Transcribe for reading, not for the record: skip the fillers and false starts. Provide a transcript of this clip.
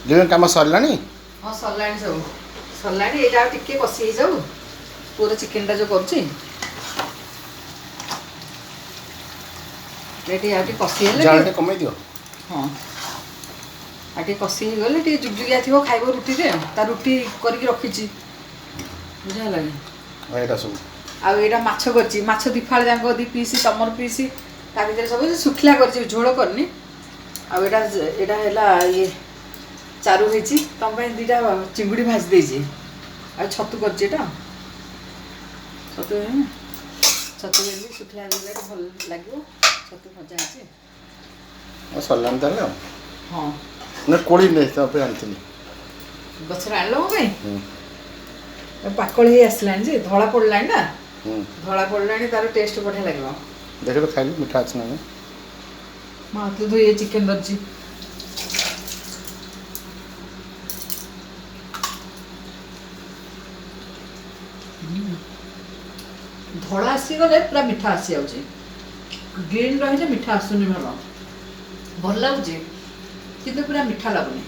Living କାମ ସରିଲାଣି? ହଁ, ସରିଲାଣି, ସବୁ ସରିଲାଣି। ଏଇଟା ଆଉ ଟିକେ କଷି ହେଇଯାଉ, ପୁଅର ଚିକେନଟା ଯେଉଁ କରୁଛି, ଏଠି ଆଉ ଟିକେ କଷି ହେଲେ ଜାଳ ଟିକେ କମେଇ ଦିଅ। ହଁ, ଆଉ ଟିକେ କଷି ହେଇଗଲେ ଟିକେ ଜୁଗଜୁଗିଆ ଥିବ, ଖାଇବ ରୁଟିରେ। ତା ରୁଟି କରିକି ରଖିଛି, ବୁଝା ହେଲା କି? ଆଉ ଏଇଟା ସବୁ? ଆଉ ଏଇଟା ମାଛ କରିଛି। ମାଛ 2 ଫାଳ ଯାକ, 2 ପିସ୍, ତମର ପିସ୍, ତା ଭିତରେ ସବୁ ଶୁଖିଲା କରିଛି, ଝୋଳ କରିନି। ଆଉ ଏଇଟା ହେଲା ଇଏ ଚାରୁ ହେଇଛି। ତମ ପାଇଁ 2ଟା ଚିଙ୍ଗୁଡ଼ି ଭାଜି ଦେଇଛି ଆଉ ଛତୁ କରିଛି। ଏଇଟା ଛତୁ, ଛତୁ ହେଲେ ଶୁଖିଲା ହେଲେ ଭଲ ଲାଗିବ। ଛତୁ ଭଜା ହେଇଛି। ଆଉ ସରିଲାଣି ତାହେଲେ ଆଉ? ହଁ। ନା, କୋଳି ନେଇ ତୋ ପାଇଁ ଆଣିଥିଲି। ଗଛରେ ଆଣିଲ ମୋ ପାଇଁ? ହୁଁ। ଏ ପାକଳ ହେଇ ଆସିଲାଣି ଯେ, ଧଳା ପଡ଼ିଲାଣି ନା? ହୁଁ। ଧଳା ପଡ଼ିଲାଣି, ତାର ଟେଷ୍ଟ ବଢ଼ିଆ ଲାଗିବ। ଦେଖିଲୁ, ଖାଇଲୁ, ମିଠା ଅଛି ନା ନାହିଁ? ମୋ ହାତ ଧୋଇ ଚିକେନ ଧରିଛି। ଧଳା ଆସିଗଲେ ପୁରା ମିଠା ଆସିଯାଉଛି। ଗ୍ରୀନ୍ ରହିଲେ ମିଠା ଆସୁନି। ଭଲ ଭଲ ଲାଗୁଛି କିନ୍ତୁ ପୁରା ମିଠା ଲାଗୁନି।